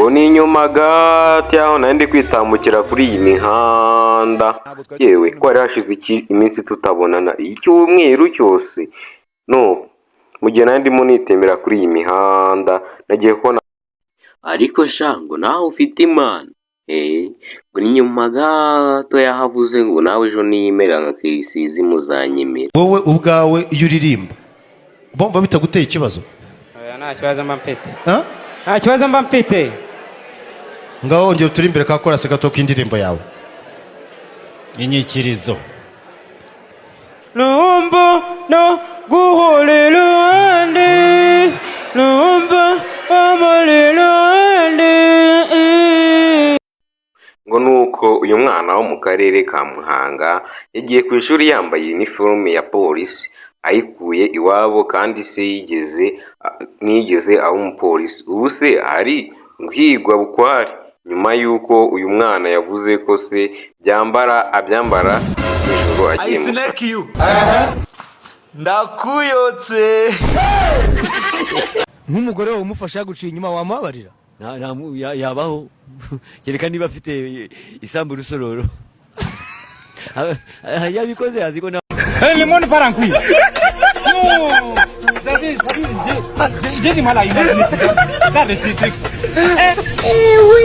Ngo ni inyuma gato y'aho nari ndi kwitambukira kuri iyi mihanda. Yewe, ko hari hashize iminsi tutabonana, icyumweru cyose. No mu gihe nari ndimo nitembera kuri iyi mihanda, nagiye kubona, ariko sha, ngo nawe ufite Imana. Ngo ni nyuma gato yahavuze ngo nawe ejo niyemera nka Kirisizi muzanyemera. Wowe ubwawe iyo uririmba bumva bitaguteye ikibazo? Oya, nta kibazo mba mfite. Ha? Nta kibazo mba mfite. Ngaho ongera uturi imbere ka chorus gato k'indirimbo yawe. Inyikirizo. Numva no guhora iruhande, numva amuri iruhande. Ngo nuko uyu mwana wo mu karere ka Muhanga yagiye ku ishuri yambaye iniforume ya polisi, ayikuye iwabo, kandi se yigeze ntiyigeze aba umupolisi. Ubu se ari guhigwa bukware nyuma y'uko uyu mwana yavuze ko se byambara abyambara nijoro agiye mu Snake you. Ndakuyotse. Nk'umugore wawe umufasha yaguciye inyuma, wamubabarira? Yabaho kereka niba afite isambu rusororo yabikoze azi ko. Le monde part en couille. Non, c'est-à-dire, j'ai du mal à imaginer. Là, le truc. Eh oui.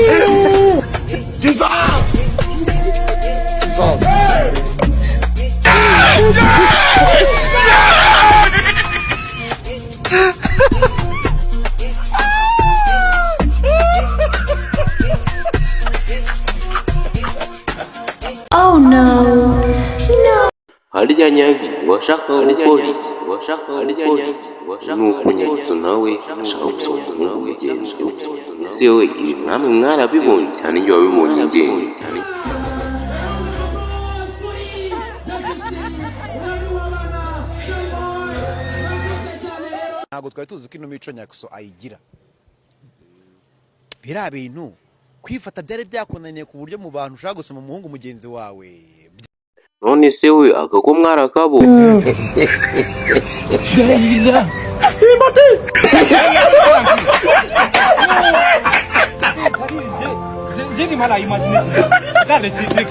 Oh no. No. Harya nyabi washaka gukora iki? Washaka gukora iki? Nuko Nyagiso nawe ashaka gusohoza umuhungu mugenzi we. Ese we, ibi mwami mwarabibonye cyane? Njye wabibonye njyenyine. Ntabwo twari tuzi ko ino mico Nyaxo ayigira. Biriya bintu kwifata byari byakunaniye ku buryo mu bantu ushaka gusoma umuhungu mugenzi wawe? None se we, aka ko mwarakabonye? J'ai du mal à imaginer. Là, le truc.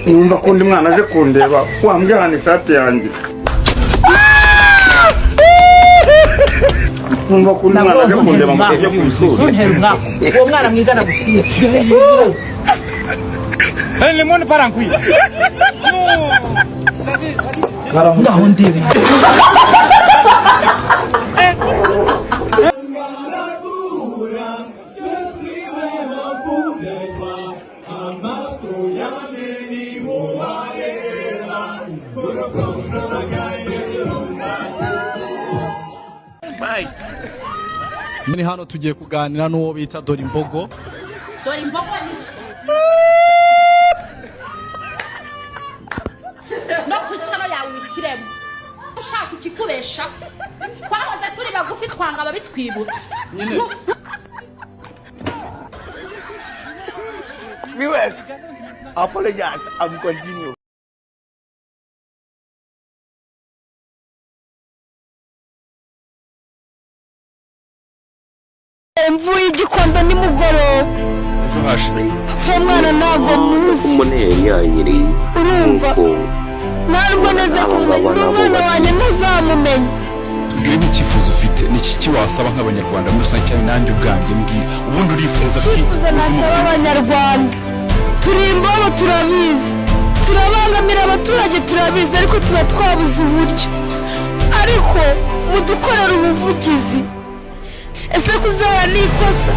Numva ko undi mwana aje kundeba, wambwirana ishati yanjye. Numva ko undi mwana aje kundeba ngo tujye ku ishuri. Ntuntere umwaku uwo mwana mwiza nagutise. Le monde part en couille. Non, Ngaho ndebe. Ni hano tugiye kuganira n'uwo bita Dore Imbogo. Dore imbogo ni so no ku icano yawe uyishyiremo ushaka ikikubeshaho. Twahoze turi bagufi, twanga ababitwibutsa. Viewers, apologize. I'm continue. Mvuye Igikondo nimugoroba. Uwo mwana ntabwo muzi. Umuntu yari yanyereye. Urumva? Nuko Ntabwo neze aba kumenya ngaba nabo n'umwana wanjye ntazamumenya. Tubwire nk'icyifuzo ufite, ni iki wasaba nk'Abanyarwanda muri rusange cyane nanjye ubwanjye mbwira ubundi urifuza ko Icyifuzo ubuzima nasaba Abanyarwanda: turi imbobo, turabizi, turabangamira abaturage, turabizi, ariko tuba twabuze uburyo. Ariko mudukorera ubuvugizi. Ese kubyara ni ikosa?